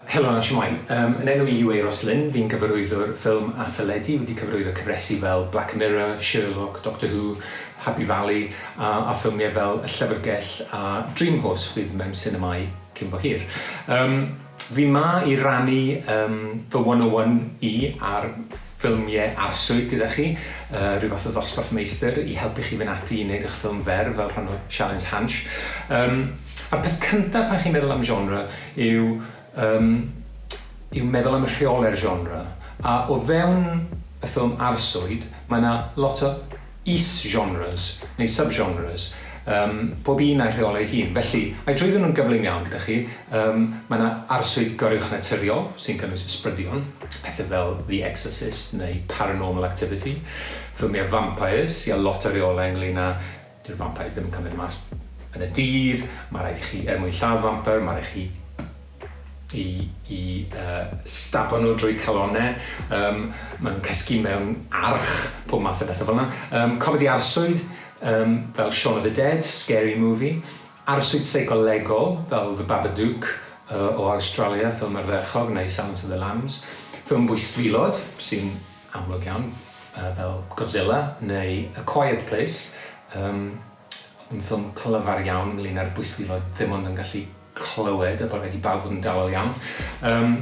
Helo na shwmae. Yn enw i yw Euros Lyn, fi'n gyfarwyddwr ffilm a theledu, wedi cyfarwyddo cyfresi fel Black Mirror, Sherlock, Doctor Who, Happy Valley a a ffilmiau fel Y Llyfrgell a Dream Horse fydd mewn sinemâu cyn bo hir. Yym fi 'ma i rannu yym fy 101 i ar ffilmiau arswyd gyda chi, yy rhyw fath o ddosbarth meistr i helpu chi fynd ati i wneud eich ffilm fer fel rhan o Sialens Hansh. Yym a'r peth cyntaf pan chi'n meddwl am genre yw yym yw meddwl am rheolau'r genre. A o fewn y ffilm arswyd mae 'na lot o is-genres neu sub-genres, yym pob un â'i rheolau ei hun. Felly, a i drwyddo nhw'n gyflym iawn gyda chi, yym mae 'na arswyd goruwchnaturiol sy'n cynnwys ysbrydion, pethe fel The Exorcist neu Paranormal Activity, ffilmiau vampires sy â lot o reolau ynglŷn â dyw'r vampires ddim yn cymryd mas yn y dydd, mae rhaid i chi, er mwyn lladd vampire, mae rhaid chi i i yy stabo nhw drwy calonnau, yym maen nhw'n cysgu mewn arch, pob math o bethau fel 'na. Yym comedi arswyd, yym fel Shaun of the Dead, Scary Movie, arswyd seicolegol fel The Babadook yy o Awstralia, ffilm ardderchog, neu Silence of the Lambs, ffilm bwystfilod sy'n amlwg iawn yy fel Godzilla neu A Quiet Place, yym yn ffilm clyfar iawn ynglŷn â'r bwystfilod ddim ond yn gallu clywed a bod rhaid i bawb fod yn dawel iawn. Yym,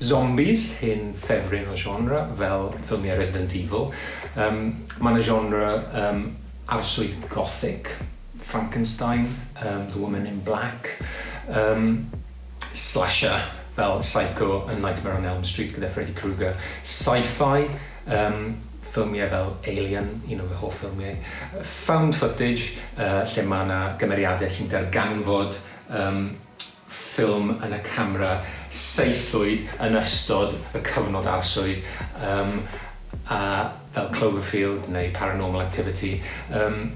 zombies, hen ffefryn o genre, fel ffilmiau Resident Evil. Yym, mae 'na genre yym arswyd gothic, Frankenstein, yym The Woman in Black, yym slasher fel Psycho and Nightmare on Elm Street gyda Freddy Krueger, sci-fi, yym ffilmiau fel Alien, un o fy hoff ffilmiau, found footage, yy lle mae 'na gymeriadau sy'n darganfod Yym, ffilm yn y camera saethwyd yn ystod y cyfnod arswyd, yym, a fel Cloverfield neu Paranormal Activity. Yym,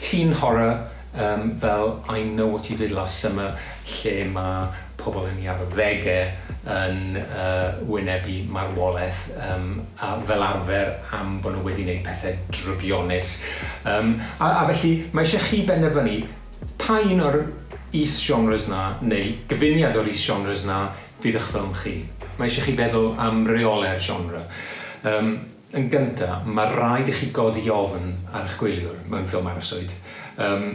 teen horror, yym, fel I Know What You Did Last Summer, lle ma' pobl yn eu arddegau yn yy wynebu marwolaeth, yym, a fel arfer am bod nhw wedi wneud pethau drygionus. Yym, a a felly mae eisiau chi benderfynu Pa un o'r is-genres 'na, neu gyfuniad o'r is-genres 'na, fydd eich ffilm chi? Mae eisiau chi feddwl am reolau'r genre. Yym, yn gynta', ma' raid i chi godi ofn ar eich gwyliwr mewn ffilm arswyd. Yym,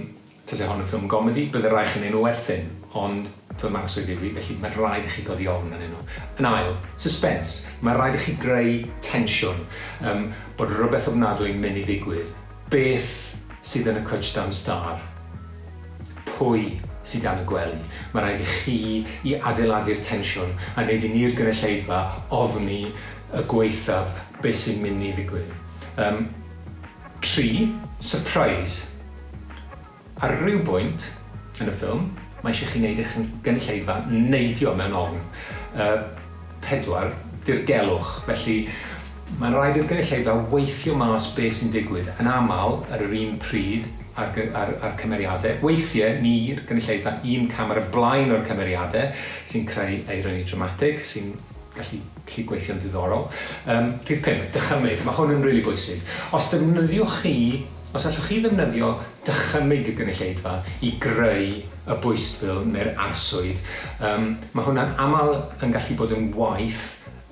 tase hon yn ffilm gomedi, bydde rai chi'n neud nhw werthin, ond ffilm arswyd yw hi, felly ma' raid i chi godi ofn arnyn nhw. Yn ail, suspense. Ma' raid i chi greu tensiwn, yym, bod rywbeth ofnadwy yn mynd i ddigwydd. Beth sydd yn y cwtsh dan stâr? Pwy sy dan y gwely? Mae rhaid i chi i adeiladu'r tensiwn a wneud i ni'r gynulleidfa ofni y gwaethaf beth sy'n mynd i ddigwydd. Yym, 3, Surprise! Ar ryw bwynt yn y ffilm, mae eisiau chi wneud eich gynulleidfa neidio mewn ofn. 4, dirgelwch. Felly, mae'n rhaid i'r gynulleidfa weithio mas be sy'n digwydd, yn aml ar yr un pryd â'r â'r â'r cymeriadau. Weithiau, ni'r gynulleidfa, un cam ar y blaen o'r cymeriadau, sy'n creu eironi dramatig, sy'n gallu gallu gweithio'n ddiddorol. Yym, rhif 5, dychymyg. Mae hwn yn rili bwysig. Os defnyddiwch chi Os allwch chi ddefnyddio dychymyg y gynulleidfa i greu y bwystfil neu'r arswyd, yym, mae hwnna'n aml yn gallu bod yn waeth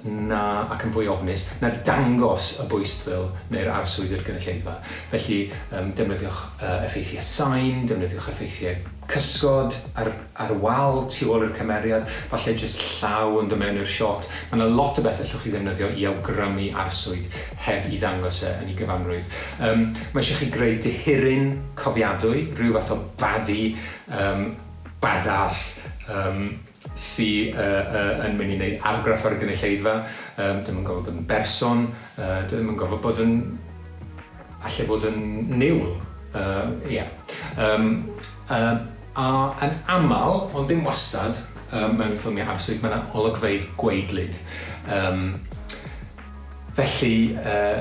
na, ac yn fwy ofnus, na dangos y bwystfil neu'r arswyd i'r gynulleidfa. Felly, yym, defnyddiwch yy effeithiau sain, defnyddiwch effeithiau cysgod ar ar y wal tu ôl i'r cymeriad, falle jyst llaw yn dod mewn i'r shot. Mae 'na lot o bethe allwch chi ddefnyddio i awgrymu arswyd heb i ddangos e yn ei gyfanrwydd. Yym, mae eisiau chi greu dihiryn cofiadwy, rhyw fath o baddie yym badass yym sy yy yy yn mynd i wneud argraff ar y gynulleidfa. Yym, dim yn gorfod bod yn berson, yy dim yn gorfod bod yn Alle fod yn niwl. Yy, ie. Yym, yy, a yn aml, ond ddim wastad, yym, mewn ffilmiau arswyd, mae 'na olygfeydd gwaedlyd. Yym, felly, yy,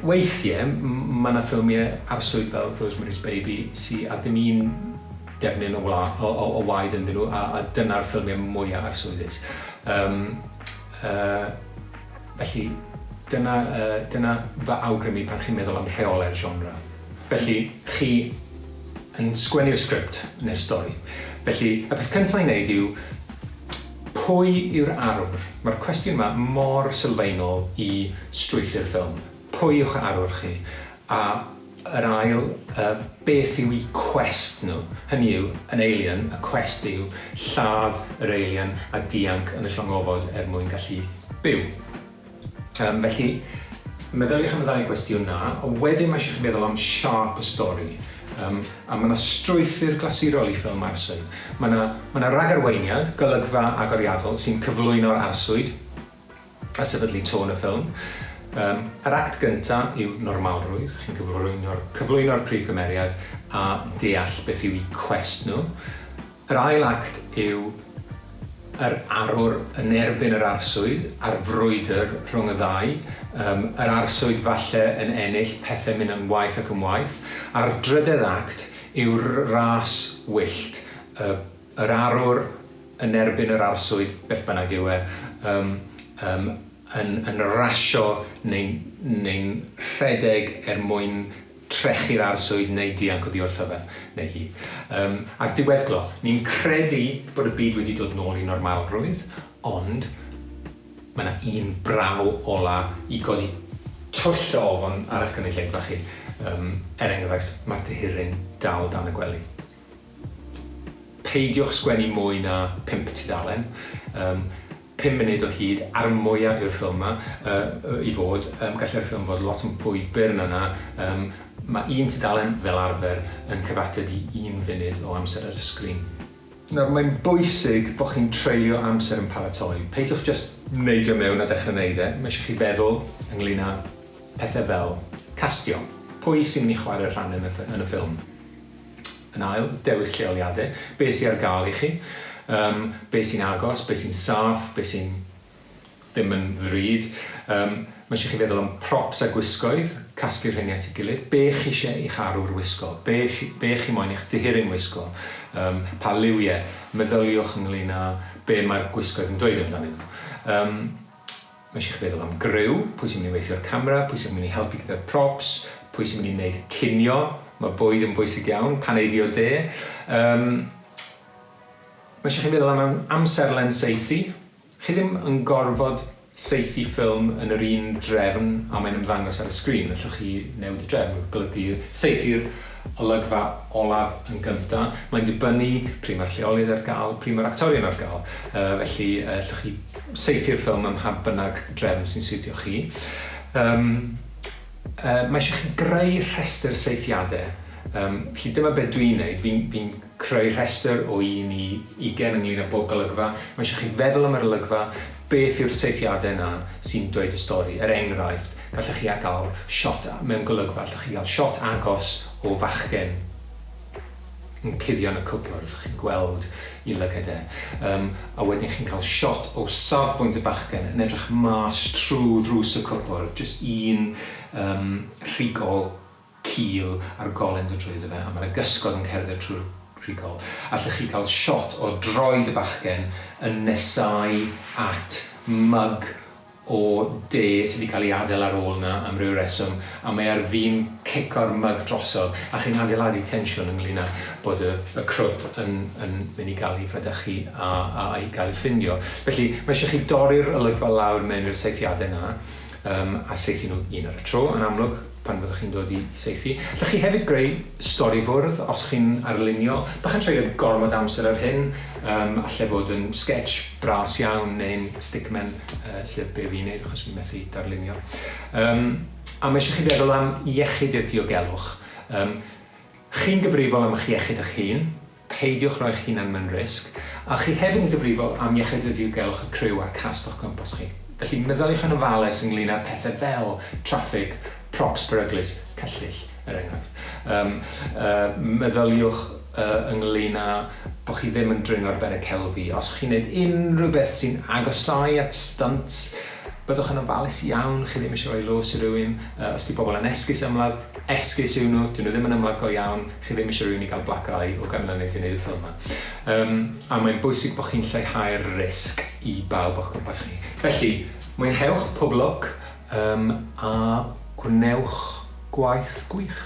weithiau, mae 'na ffilmiau arswyd fel Rosemary's Baby sy â dim un defnydd o wla- o o o waed ynddyn nhw, a a dyna'r ffilmiau mwya arswydus. Yym, yy. Felly, dyna, yy, dyna fy awgrym i pan chi'n meddwl am rheolau'r genre. Felly, chi yn sgwennu'r sgript neu'r stori. Felly, y peth cyntaf i wneud yw, Pwy yw'r arwr? Mae'r cwestiwn yma mor sylfaenol i strwythur ffilm. Pwy yw'ch arwr chi? A yr ail, beth yw eu cwest nhw? Hynny yw, yn Alien, y cwest yw lladd yr alien a dianc yn y llong ofod er mwyn gallu byw. Felly, meddyliwch am y ddau gwestiwn 'na, a wedyn mae eisiau chi feddwl am siâp y stori. A mae 'na strwythur glasurol i ffilm arswyd. Mae 'na, mae 'na ragarweiniad, golygfa agoriadol sy'n cyflwyno'r arswyd a sefydlu tôn y ffilm. Yr act gynta' yw normalrwydd, chi'n cyflwyno'r, cyflwyno'r prif gymeriad a deall beth yw eu cwest nhw. Yr ail act yw yr arwr yn erbyn yr arswyd, a'r frwydr rhwng y ddau. Yym, yr arswyd falle yn ennill, pethe'n mynd yn waeth ac yn waeth. A'r drydedd act yw'r ras wyllt, y, yr arwr yn erbyn yr arswyd, beth bynnag yw e, yym, yym, yn, yn rasio neu'n, neu'n rhedeg er mwyn trechu'r arswyd neu dianc oddi wrtho fe, neu hi. Yym, a'r diweddglo, ni'n credu bod y byd wedi dod nôl i normalrwydd, ond mae 'na un braw ola i godi twll o ofn ar eich cynulleidfa chi. Yym, er enghraifft, mae'r dihiryn dal dan y gwely. Peidiwch sgwennu mwy na phump tudalen. Yym, 5 munud o hyd ar y mwya yw'r ffilm 'ma i fod. Yym, gallai'r ffilm fod lot yn fwy byr na 'na. Yym, mae un tudalen, fel arfer, yn cyfateb i un funud o amser ar y sgrin. Nawr, mae'n bwysig bod chi'n treulio amser yn paratoi. Peidiwch jyst neidio mewn a dechrau wneud e. Mae eisiau chi feddwl ynglyn â phethau fel castio. Pwy sy'n mynd i chwarae rhan yn y yn y ffilm? Yn ail, dewis lleoliadau. Be sy ar gael i chi? Yym, be sy'n agos, be sy'n saff, be sy'n ddim yn ddrud. Yym, mae eisiau chi feddwl am props a gwisgoedd, casglu rheini at ei gilydd. Be chi eisiau i'ch arwr wisgo? Be, be chi moyn i'ch dihiryn wisgo? Yym, pa liwiau? Meddyliwch ynglyn â be mae'r gwisgoedd yn dweud amdanyn nhw. Yym, Mae eisiau chi feddwl am griw, pwy sy'n mynd i weithio'r camera, pwy sy'n mynd i helpu gyda'r props, pwy sy'n mynd i wneud cinio, mae bwyd yn bwysig iawn, paneidio de. Um, mae eisiau chi feddwl am amserlen saethu. Chi ddim yn gorfod saethu ffilm yn yr un drefn a mae'n ymddangos ar y sgrin. Allwch chi newid y drefn, golygu saethu'r olygfa olaf yn gynta'. Mae'n dibynnu pryd mae'r lleoliad ar gael, pryd mae'r actorion ar gael. Felly, allwch chi saethu'r ffilm ym mha bynnag drefn sy'n siwtio chi. Yym, mae eisiau chi greu rhestr saethiadau. Yym, felly dyma be dwi'n neud, fi'n fi creu rhestr o 1 i 20 ynglyn â bob golygfa. Mae eisiau chi feddwl am yr olygfa, beth yw'r saethiadau yna sy'n dweud y stori. Er enghraifft, gallech chi gael shot mewn golygfa, allwch chi gael shot agos o fachgen yn cuddio yn y cwpwrdd, chi'n gweld i lygad e. Yym, a wedyn chi'n cael shot o safbwynt y bachgen yn edrych mas trwy ddrws y cwpwrdd, jyst un yym rhigol cul a'r gole'n dod drwyddo fe, a ma' 'na gysgod yn cerdded trwy'r rhigol. Allech chi gael shot o droed y bachgen yn nesáu at mug o de sydd wedi cael ei adael ar ôl 'na am ryw reswm, a mae ar fin cico'r myg drosodd, a chi'n adeiladu tensiwn ynglyn â bod y y crwt yn yn mynd i gael ei fradychu a a'i gael ei ffindio. Felly, mae eisiau chi dorri'r olygfa lawr mewn i'r saethiadau 'na, yym, a saethu nhw un ar y tro, yn amlwg, pan fyddwch chi'n dod i saethu. Allwch chi hefyd greu storifwrdd os chi'n arlunio. Bach yn treulio gormod amser ar hyn, yym, alle fod yn sketch bras iawn neu'n stickman, sef be fi'n neud achos fi'n methu darlunio. Yym, a mae eisiau chi feddwl am iechyd a diogelwch. Yym, chi'n gyfrifol am eich iechyd eich hun, Peidiwch roi'ch hunan mewn risg, a chi hefyd yn gyfrifol am iechyd a diogelwch y criw a'r cast o'ch gwmpas chi. Felly, meddyliwch yn ofalus ynglŷn â pethau fel traffig, props peryglus, cyllyll, er enghraifft. Yym, yy, meddyliwch yy ynglŷn â bod chi ddim yn dringo ar ben y celfi. Os chi'n gwneud unrhyw beth sy'n agosáu at stunt, byddwch yn ofalus iawn, chi ddim eisiau rhoi los i rywun. Yy, os 'di pobl yn esgus ymladd, esgus yw nhw, 'dyn nhw ddim yn ymladd go iawn. Chi ddim eisiau rhywun i gael black eye o ganlyniad i wneud y ffilm 'ma. Yym, a mae'n bwysig bod chi'n lleihau'r risg i bawb o'ch cwmpas chi. Felly, mwynhewch, pob lwc, yym, a gwnewch gwaith gwych.